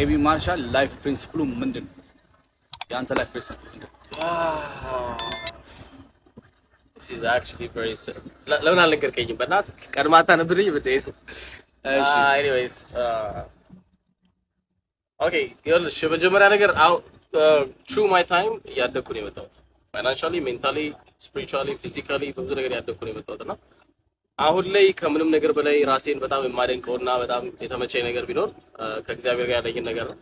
ኤቢ ማርሻል life principle ኡ ምንድን ነው? የአንተ life principle ምንድን ነው? This is actually very ለምን አልነገርከኝም? በእናትህ ቀድማ አታነብልኝ? ብትሄድ። እሺ። Anyways, okay፣ ይኸውልሽ፣ የመጀመሪያ ነገር through my time እያደግኩ ነው የመጣሁት። Financially፣ mentally፣ spiritually፣ physically በብዙ ነገር እያደግኩ ነው የመጣሁት። እና አሁን ላይ ከምንም ነገር በላይ ራሴን በጣም የማደንቀውና በጣም የተመቸኝ ነገር ቢኖር ከእግዚአብሔር ጋር ያለኝን ነገር ነው።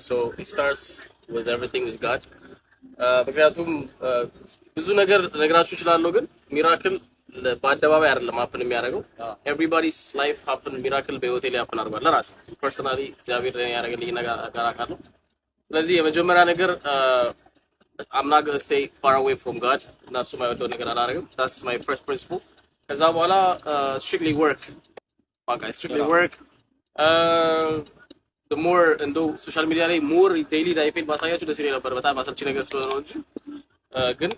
So it starts with everything with God። ምክንያቱም ብዙ ነገር ነግራችሁ እችላለሁ፣ ግን miracle በአደባባይ አይደለም happen የሚያደርገው። Everybody's life happen miracle በህይወቴ ላይ happen አድርጓል። ለራሴ personally እግዚአብሔር ለኔ ያደረገልኝ ነገር አውቃለሁ። ስለዚህ የመጀመሪያ ነገር I'm not gonna stay far away from God እና እሱ የማይወደው ነገር አላደርግም። That's my first principle። ከዛ በኋላ strictly work፣ በቃ strictly work። The more እንደው social media ላይ more daily life ኤን ባሳያችሁ ደስ ይለኝ ነበር። በጣም አሰልቺ ነገር ስለሆነ ነው እንጂ ግን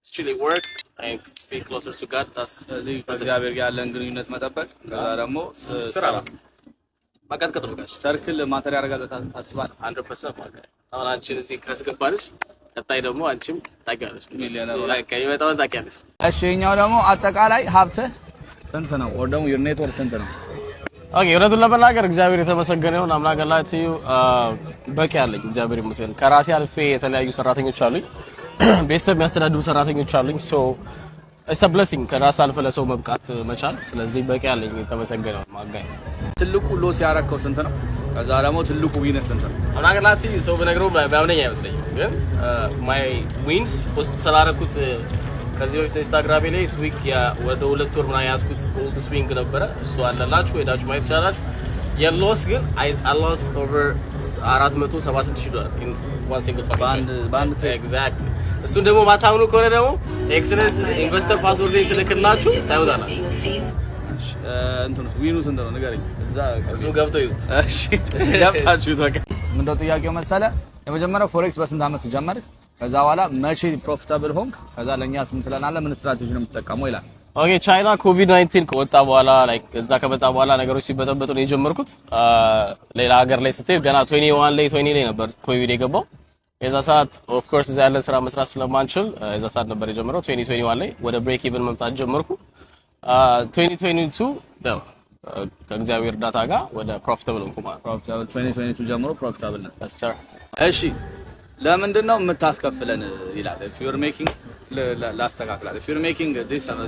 strictly work and be closer to God። That's ስለዚህ ከእግዚአብሔር ጋር ያለን ግንኙነት መጠበቅ፣ ከዛ ደግሞ ስራ መቀጥቀጥ ነው ጋሽ። Circle matter ያደርጋል በጣም ታስባለህ? 100%። በቃ አሁን አንቺን እዚህ ካስገባንሽ ቀጣይ ደግሞ አንቺም ታውቂያለሽ። ሚሊዮነር ሆነ። በቃ የመጣውን ታውቂያለሽ። እሺ፣ ይኸኛው ደግሞ አጠቃላይ ሀብትህ ስንት ነው? ወር ደግሞ your net worth ስንት ነው? Okay፣ እውነቱን ለመናገር እግዚአብሔር የተመሰገነ ይሁን። አምላክ ላችሁ በቂ አለኝ፣ እግዚአብሔር ይመስገን። ከራሴ አልፌ የተለያዩ ሰራተኞች አሉኝ፣ ቤተሰብ የሚያስተዳድሩ ሰራተኞች አሉኝ። So it's a blessing ከራስ አልፈ ለሰው መብቃት መቻል። ስለዚህ በቂ አለኝ፣ የተመሰገነ ይሁን። ማጋኝ። ትልቁ loss ያረከው ስንት ነው? ከዛ ደግሞ ትልቁ win ህ ስንት ነው? አምላክ ላችሁ ሰው ብነግረው ቢያምነኝ አይመስለኝም። ግን my wins post ስላረኩት ከዚህ በፊት ኢንስታግራሜ ላይ swing ወደ 2 ወር ምናምን ያዝኩት gold swing ነበረ። እሱ አለላችሁ፣ ሄዳችሁ ማየት ትችላላችሁ። የ loss ግን I lost over 476 ሺህ ዶላር in one single fucking በአንድ trade? Exactly። እሱን ደግሞ ማታምኑ ከሆነ ደግሞ Exness investor password ስልክላችሁ ታዩታላችሁ። እንትኑስ win ኡ ስንት ነው ንገረኝ። እዛ እሱ ገብተው ይዩት። እሺ፣ ገብታችሁት በቃ። ምንድነው ጥያቄው መሰለ? የመጀመሪያው forex በስንት ዓመት ጀመርክ? ከዛ በኋላ መቼ profitable ሆንክ? ከዛ ለእኛስ ምን ትለናለህ? ምን ስትራቴጂ ነው የምትጠቀመው ይላል። Okay፣ ቻይና ኮቪድ 19 ከወጣ በኋላ፣ like እዛ ከመጣ በኋላ ነገሮች ሲበጠበጡ ነው የጀመርኩት። ሌላ ሀገር ላይ ስትሄድ ገና 21 ላይ 20 ላይ ነበር ኮቪድ የገባው። የዛ ሰዓት of course እዛ ያለን ስራ መስራት ስለማንችል የዛ ሰዓት ነበር የጀመረው። 2021 ላይ ወደ break even መምጣት ጀመርኩ። 2022 ያው ከእግዚአብሔር እርዳታ ጋር ወደ profitable ሆንኩ ማለት ነው። Profitable 2022 ጀምሮ profitable ነው። Yes, sir. እሺ፣ ለምንድን ነው የምታስከፍለን ይላል። If you're making ላስተካክላል። If you're making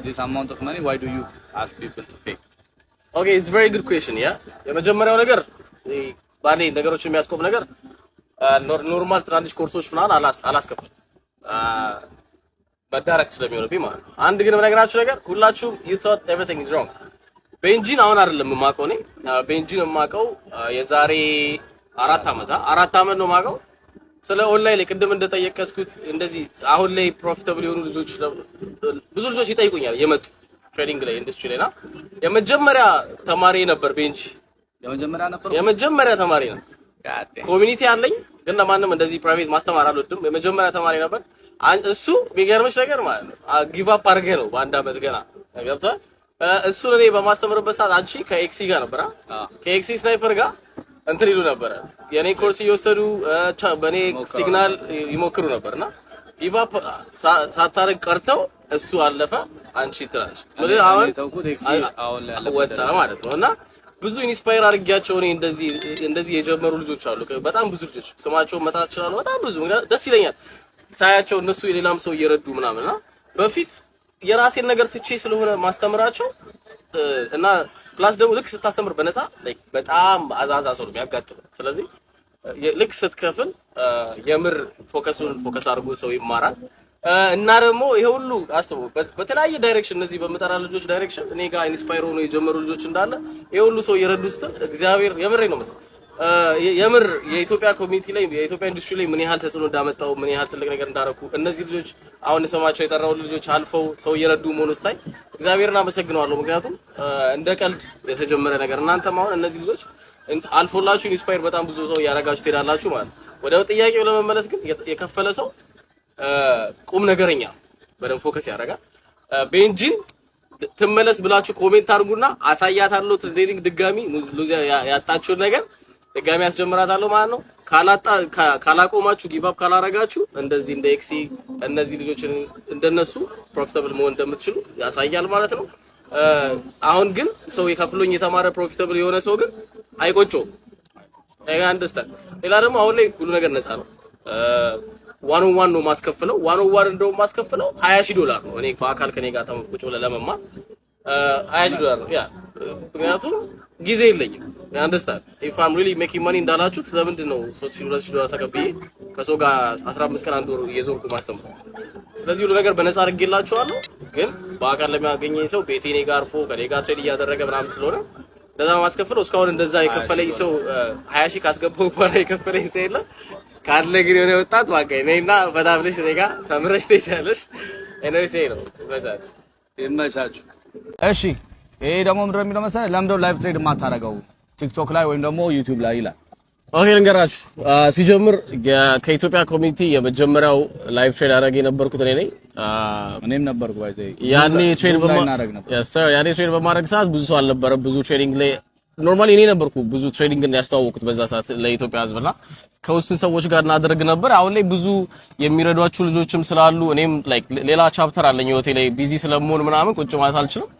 this amount of money, why do you ask people to pay? Okay, it's very good question, yeah። የመጀመሪያው ነገር ባኔ ነገሮችን የሚያስቆም ነገር normal ትናንሽ ኮርሶች ምናምን አላስከፍልም፣ መዳረቅ ስለሚሆንብኝ ማለት ነው። አንድ ግን በነገራችሁ ነገር ሁላችሁም you thought everything is wrong። ቤንጂን አሁን አይደለም የማውቀው፣ እኔ ቤንጂን የማውቀው የዛሬ 4 ዓመት 4 ዓመት ነው የማውቀው። ስለ ኦንላይን ላይ ቅድም እንደጠየቀስኩት እንደዚህ አሁን ላይ profitable የሆኑ ልጆች፣ ብዙ ልጆች ይጠይቁኛል የመጡ trading ላይ፣ ኢንዱስትሪ ላይ። እና የመጀመሪያ ተማሪ ነበር ቤንጂ። የመጀመሪያ ነበር። የመጀመሪያ ተማሪ ነው። Community አለኝ ግን ለማንም እንደዚህ private ማስተማር አልወድም። የመጀመሪያ ተማሪ ነበር። እሱ የሚገርምሽ ነገር ማለት ነው give up አድርገህ ነው በአንድ አመት ገና ገብቷል። እሱን እኔ በማስተምርበት ሰዓት አንቺ ከኤክሲ ጋር ነበር፣ ከኤክሲ ስናይፐር ጋር እንትን ይሉ ነበረ። የኔ ኮርስ እየወሰዱ በኔ signal ይሞክሩ ነበር እና give up ሳታረግ ቀርተው እሱ አለፈ፣ አንቺ ትላለች። አሁን ወጣ ማለት ነው። እና ብዙ inspire አድርጊያቸው እኔ እንደዚህ እንደዚህ የጀመሩ ልጆች አሉ። በጣም ብዙ ልጆች ስማቸውን መጥራት እችላለሁ። በጣም ብዙ ደስ ይለኛል ሳያቸው እነሱ የሌላም ሰው እየረዱ ምናምን። እና በፊት የራሴን ነገር ትቼ ስለሆነ ማስተምራቸው እና plus ደግሞ ልክ ስታስተምር በነፃ በጣም አዛዛ ሰው ነው የሚያጋጥመው። ስለዚህ ልክ ስትከፍል የምር focus ኡን focus አድርጎ ሰው ይማራል። እና ደግሞ ይሄ ሁሉ አስቡ፣ በተለያየ direction እነዚህ በምጠራ ልጆች direction እኔ ጋር inspire ሆኖ የጀመሩ ልጆች እንዳለ ይሄ ሁሉ ሰው እየረዱ ስትል እግዚአብሔር የምሬ ነው የምልህ፣ የምር የኢትዮጵያ community ላይ፣ የኢትዮጵያ ኢንዱስትሪ ላይ ምን ያህል ተጽዕኖ እንዳመጣው፣ ምን ያህል ትልቅ ነገር እንዳረኩ፣ እነዚህ ልጆች አሁን ስማቸው የጠራው ልጆች አልፈው ሰው እየረዱ መሆኑ ስታይ እግዚአብሔርን አመሰግነዋለሁ። ምክንያቱም እንደ ቀልድ የተጀመረ ነገር እናንተም አሁን እነዚህ ልጆች አልፎላችሁ inspire በጣም ብዙ ሰው እያደረጋችሁ ትሄዳላችሁ ማለት ነው። ወደ ጥያቄው ለመመለስ ግን የከፈለ ሰው ቁም ነገረኛ፣ በደንብ focus ያደርጋል። ቤንጂን ትመለስ ብላችሁ comment አድርጉና አሳያታለሁ። Trading ድጋሚ lose ያጣችሁን ነገር ድጋሚ ያስጀምራታለሁ ማለት ነው። ካላጣ ካላቆማችሁ፣ give up ካላረጋችሁ እንደዚህ እንደ ኤክሲ እነዚህ ልጆችን እንደነሱ profitable መሆን እንደምትችሉ ያሳያል ማለት ነው። አሁን ግን ሰው የከፍሎኝ የተማረ profitable የሆነ ሰው ግን አይቆጨውም። I understand። ሌላ ደግሞ አሁን ላይ ሁሉ ነገር ነፃ ነው። One on one ነው ማስከፍለው። One on one እንደውም ማስከፍለው 20 ሺህ ዶላር ነው። እኔ በአካል ከኔ ጋር ቁጭ ብለህ ለመማር 20 ሺህ ዶላር ነው። Yeah፣ ምክንያቱም ጊዜ የለኝም። Understand፣ if I'm really making money እንዳላችሁት ለምንድን ነው 3000 2000 ዶላር ተቀብዬ ከሰው ጋር 15 ቀን አንድ ወር እየዞርኩ ማስተምረው? ስለዚህ ሁሉ ነገር በነፃ አድርጌላችኋለሁ። ግን በአካል ለሚያገኘኝ ሰው ቤቴ እኔ ጋር አርፎ ከኔ ጋር trade እያደረገ ምናምን ስለሆነ እንደዛ ማስከፍለው። እስካሁን እንደዛ የከፈለኝ ሰው፣ 20 ሺህ ካስገባው በኋላ የከፈለኝ ሰው የለም። ካለ ግን የሆነ ወጣት በቃ ነይና በጣም ብለሽ እኔ ጋር ተምረሽ ትሄጃለሽ። Anyways ይሄ ነው። ይመቻችሁ። ይመቻችሁ። እሺ፣ ይሄ ደግሞ ምንድነው የሚለው መሰለህ? ለምንድነው live trade የማታደርገው ቲክቶክ ላይ ወይም ደግሞ ዩቲዩብ ላይ ይላል። Okay፣ ልንገራችሁ። ሲጀምር ከኢትዮጵያ community የመጀመሪያው live trade አደረገ የነበርኩት እኔ ነኝ። እኔም ነበርኩ by the way። ያኔ trade ላይ እናደርግ ነበር። Yes sir፣ ያኔ trade በማድረግ ሰዓት ብዙ ሰው አልነበረም። ብዙ trading ላይ normally እኔ ነበርኩ ብዙ trading ያስተዋወቁት በዛ ሰዓት ለኢትዮጵያ ሕዝብና ከውስን ሰዎች ጋር እናደርግ ነበር። አሁን ላይ ብዙ የሚረዷችሁ ልጆችም ስላሉ እኔም like ሌላ chapter አለኝ ህይወቴ ላይ፣ busy ስለምሆን ምናምን ቁጭ ማለት አልችልም።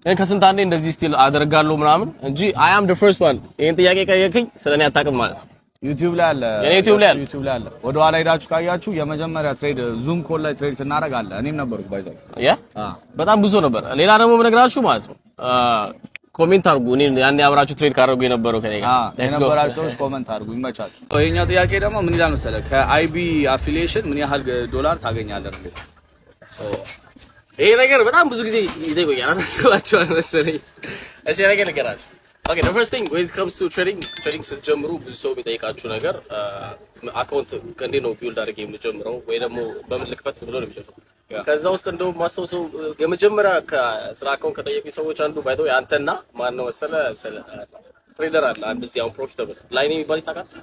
ግን ከስንት አንዴ እንደዚህ still አደርጋለሁ ምናምን እንጂ I am the first one። ይሄን ጥያቄ ጠየቅኝ ስለኔ አታውቅም ማለት ነው። ዩቲዩብ ላይ አለ። የኔ ዩቲዩብ ላይ አለ። ዩቲዩብ ላይ አለ። ወደ ኋላ ሄዳችሁ ካያችሁ የመጀመሪያ trade Zoom call ላይ trade ስናደርግ አለ። እኔም ነበርኩ by the way። Yeah፣ በጣም ብዙ ነበር። ሌላ ደግሞ የምነግራችሁ ማለት ነው፣ comment አድርጉ። እኔ ያኔ አብራችሁ trade ካደረጉ የነበረው ከኔ ጋር። Let's go። የነበራችሁ ሰዎች comment አድርጉ። ይመቻችሁ። ይሄኛው ጥያቄ ደግሞ ምን ይላል መሰለህ? ከ IB affiliation ምን ያህል ዶላር ታገኛለህ ነው የሚለው። ይሄ ነገር በጣም ብዙ ጊዜ ይጠይቁኛል። አሳስባችኋል መሰለኝ። እሺ፣ ነገር ልንገራችሁ። Okay፣ the first thing when it comes to trading፣ trading ስትጀምሩ ብዙ ሰው የሚጠይቃችሁ ነገር account እንዴት ነው build አድርጌ የምጀምረው ወይ ደግሞ በምን ልክፈት ብሎ ነው የሚጀምረው። ከዛ ውስጥ እንደውም ማስታውሰው የመጀመሪያ ስለ account ከጠየቁኝ ሰዎች አንዱ by the way አንተና ማን ነው መሰለ፣ trader አለ አንድ እዚህ አሁን profitable ላይኔ የሚባል ታውቃለህ?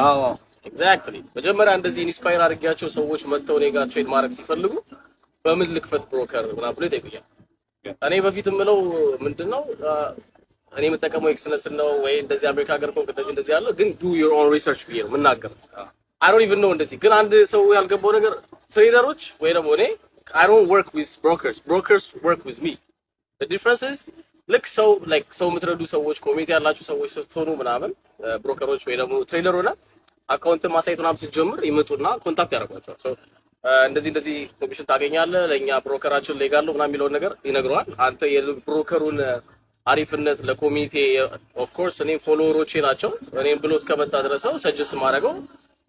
አዎ። Exactly። መጀመሪያ እንደዚህ inspire አድርጌያቸው ሰዎች መጥተው እኔ ጋር trade ማድረግ ሲፈልጉ በምን ልክፈት broker ምናምን ብሎ ይጠይቁኛል። እኔ በፊት የምለው ምንድነው፣ እኔ የምጠቀመው Exness ነው ወይ እንደዚህ አሜሪካ ሀገር ከሆንክ እንደዚህ እንደዚህ ያለው፣ ግን do your own research ብዬ ነው የምናገረው። I don't even know እንደዚህ። ግን አንድ ሰው ያልገባው ነገር trader ኦች ወይ ደግሞ እኔ I don't work with brokers፣ brokers work with me። The difference is ልክ ሰው like ሰው የምትረዱ ሰዎች፣ community ያላችሁ ሰዎች ስትሆኑ ምናምን broker ኦች ወይ ደግሞ trader ሆነ አካውንት ማሳየት ምናምን ስትጀምር ይመጡና contact ያደርጓቸዋል። So እንደዚህ እንደዚህ ኮሚሽን ታገኛለህ፣ ለእኛ broker ኣችን legal ነው ምናምን የሚለውን ነገር ይነግረዋል። አንተ የ broker ኡን አሪፍነት ለ community፣ of course እኔም follower ኦቼ ናቸው፣ እኔም ብሎ እስከመጣ ድረስ ሰው suggest ማድረገው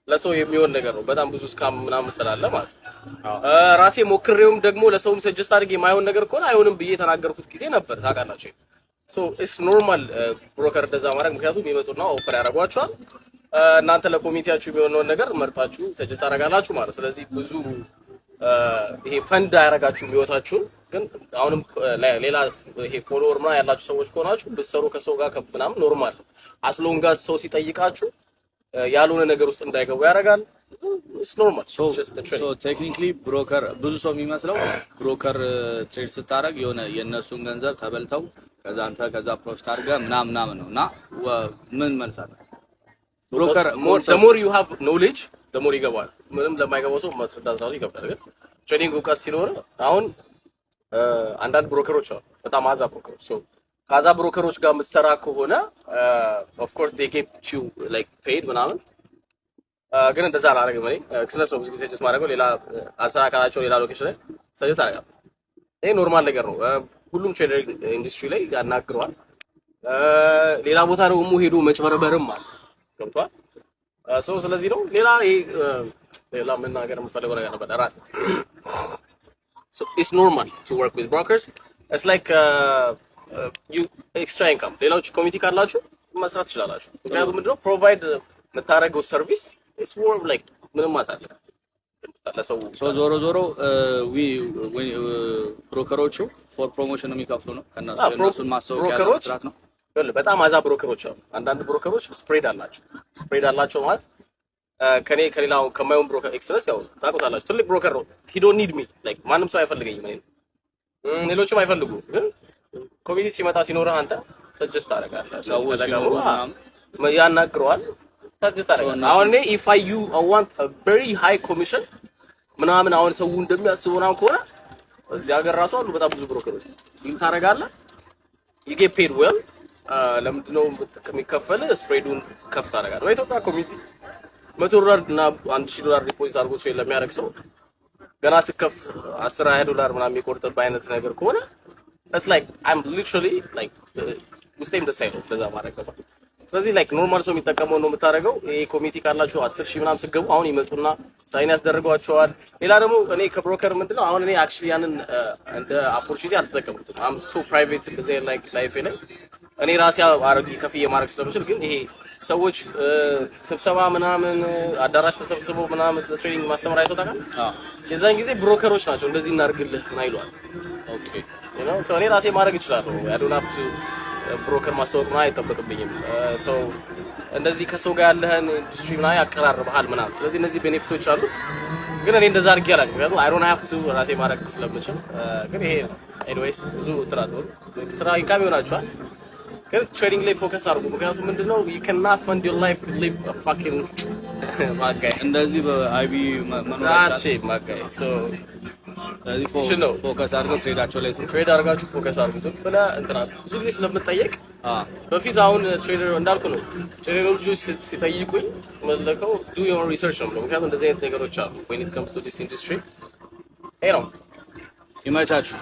ለሰው የሚሆን ነገር ነው። በጣም ብዙ scam ምናምን ስላለ ማለት ነው። ራሴ ሞክሬውም ደግሞ ለሰውም suggest አድርጌ የማይሆን ነገር ከሆነ አይሆንም ብዬ የተናገርኩት ጊዜ ነበር። ታውቃላችሁ። So it's normal broker እንደዛ ማድረግ፣ ምክንያቱም ይመጡና offer ያደርጓቸዋል። እናንተ ለ community ያችሁ የሚሆነውን ነገር መርጣችሁ suggest ታደርጋላችሁ ማለት። ስለዚህ ብዙ ይሄ ፈንድ አያደርጋችሁም ህይወታችሁን። ግን አሁንም ሌላ ይሄ follower ምናምን ያላችሁ ሰዎች ከሆናችሁ ብትሰሩ ከሰው ጋር ምናምን normal ነው። As long as ሰው ሲጠይቃችሁ ያልሆነ ነገር ውስጥ እንዳይገቡ ያደርጋል። It's normal። So technically broker፣ ብዙ ሰው የሚመስለው broker trade ስታደርግ የሆነ የእነሱን ገንዘብ ተበልተው ከዛ አንተ ከዛ profit አድርገህ ምናምን ምናምን ነው። እና ምን መልስ አለ? Broker The more you have knowledge, the more ይገባል። ምንም ለማይገባው ሰው ማስረዳት ራሱ ይከብዳል። ግን trading እውቀት ሲኖር አሁን አንዳንድ broker ኦች አሉ፣ በጣም አዛ broker ኦች። So ከአዛ broker ኦች ጋር የምትሰራ ከሆነ of course they get you like paid ምናምን፣ ግን እንደዛ አላደርግም። እኔ Exness ነው ብዙ ጊዜ suggest ማድረገው። ሌላ አልሰራ ካላቸው ሌላ location ላይ suggest አደርጋለሁ። ይሄ normal ነገር ነው። ሁሉም trader industry ላይ ያናግረዋል። ሌላ ቦታ ደግሞ ሄዶ መጭበርበርም አለ። ገብቷል። So ስለዚህ ነው። ሌላ ይሄ ሌላ መናገር የምፈልገው ነገር ነበር ራሴ። So it's normal to work with brokers. It's like you extra income። ሌሎች community ካላችሁ መስራት ትችላላችሁ። ምክንያቱም ምንድነው provide የምታደርገው service it's more like ምንም አታለ ለሰው። So ዞሮ ዞሮ broker ኦቹ for promotion ነው የሚከፍሉ ነው ከነሱ የእነሱን ማስታወቂያ broker ኦች ለመስራት ነው። ይኸውልህ፣ በጣም አዛ broker ኦች አሉ። አንዳንድ broker ኦች spread አላቸው። Spread አላቸው ማለት ከኔ ከሌላው ከማይሆን broker፣ Exness ያው ታውቁታላችሁ፣ ትልቅ broker ነው። He don't need me፣ like ማንም ሰው አይፈልገኝም እኔን፣ ሌሎችም አይፈልጉ። ግን community ሲመጣ ሲኖርህ አንተ suggest ታደርጋለህ። ሰዎች ተጠቀሙ። ሲኖሩ ምናምን። ያናግረዋል። Suggest ታደርጋለህ። አሁን እኔ if I you want a very high commission ምናምን፣ አሁን ሰው እንደሚያስበው ምናምን ከሆነ እዚህ ሀገር ራሱ አሉ በጣም ብዙ broker ኦች። Deal ታደርጋለህ፣ you get paid well። ለምንድነው የሚከፈል? Spread ኡን ከፍ ታደርጋለህ። በኢትዮጵያ community $100 እና $1000 deposit አድርጎ trade ለሚያደርግ ሰው ገና ስከፍት 10 20 ዶላር ምናምን የሚቆርጥብህ አይነት ነገር ከሆነ it's like I'm literally like ውስጤም ደስ አይለው እንደዛ ማድረግ፣ ገባ። ስለዚህ like normal ሰው የሚጠቀመው ነው የምታደርገው። ይሄ community ካላችሁ 10,000 ምናምን ስትገቡ አሁን ይመጡና sign ያስደርጓቸዋል። ሌላ ደግሞ እኔ ከ broker ምንድነው፣ አሁን እኔ actually ያንን እንደ opportunity አልተጠቀምኩትም። I'm so private እንደዚህ like life ኤ ላይ እኔ ራሴ አረግ ከፍዬ ማድረግ ስለምችል፣ ግን ይሄ ሰዎች ስብሰባ ምናምን አዳራሽ ተሰብስበው ምናምን ስለ trading ማስተማር አይተው ታውቃለህ? አዎ። የዛን ጊዜ broker ኦች ናቸው እንደዚህ እናድርግልህ ምናምን ይለዋል። So እኔ ራሴ ማድረግ እችላለሁ። I don't have to broker ማስተዋወቅ ምናምን አይጠበቅብኝም። So እንደዚህ ከሰው ጋር ያለህን ኢንዱስትሪ ምናምን ያቀራርብሃል ምናምን። ስለዚህ እነዚህ benefit ኦች አሉት። ግን እኔ እንደዛ አድርጌ አላውቅም። ምክንያቱም I don't have to፣ ራሴ ማድረግ ስለምችል። ግን ይሄ anyways ብዙ ጥራት extra income ይሆናችኋል። ግን trading ላይ focus አድርጉ። ምክንያቱም ምንድነው you cannot fund your life, live a fucking my guy. እንደዚህ በ IB መኖር That አይቻልም። shit, my guy. So ስለዚህ you know. Focus አድርገው trade ኣቸው ላይ ስሩ። Trade አድርጋችሁ focus አድርጉ። ዝም ብለህ እንትና ብዙ ጊዜ ስለምጠየቅ በፊት፣ አሁን trader እንዳልኩ ነው። Trader ልጆች ሲጠይቁኝ መለከው do your research ነው የምለው። ምክንያቱም እንደዚህ አይነት ነገሮች አሉ when it comes to this industry። ይሄ ነው። ይመቻችሁ።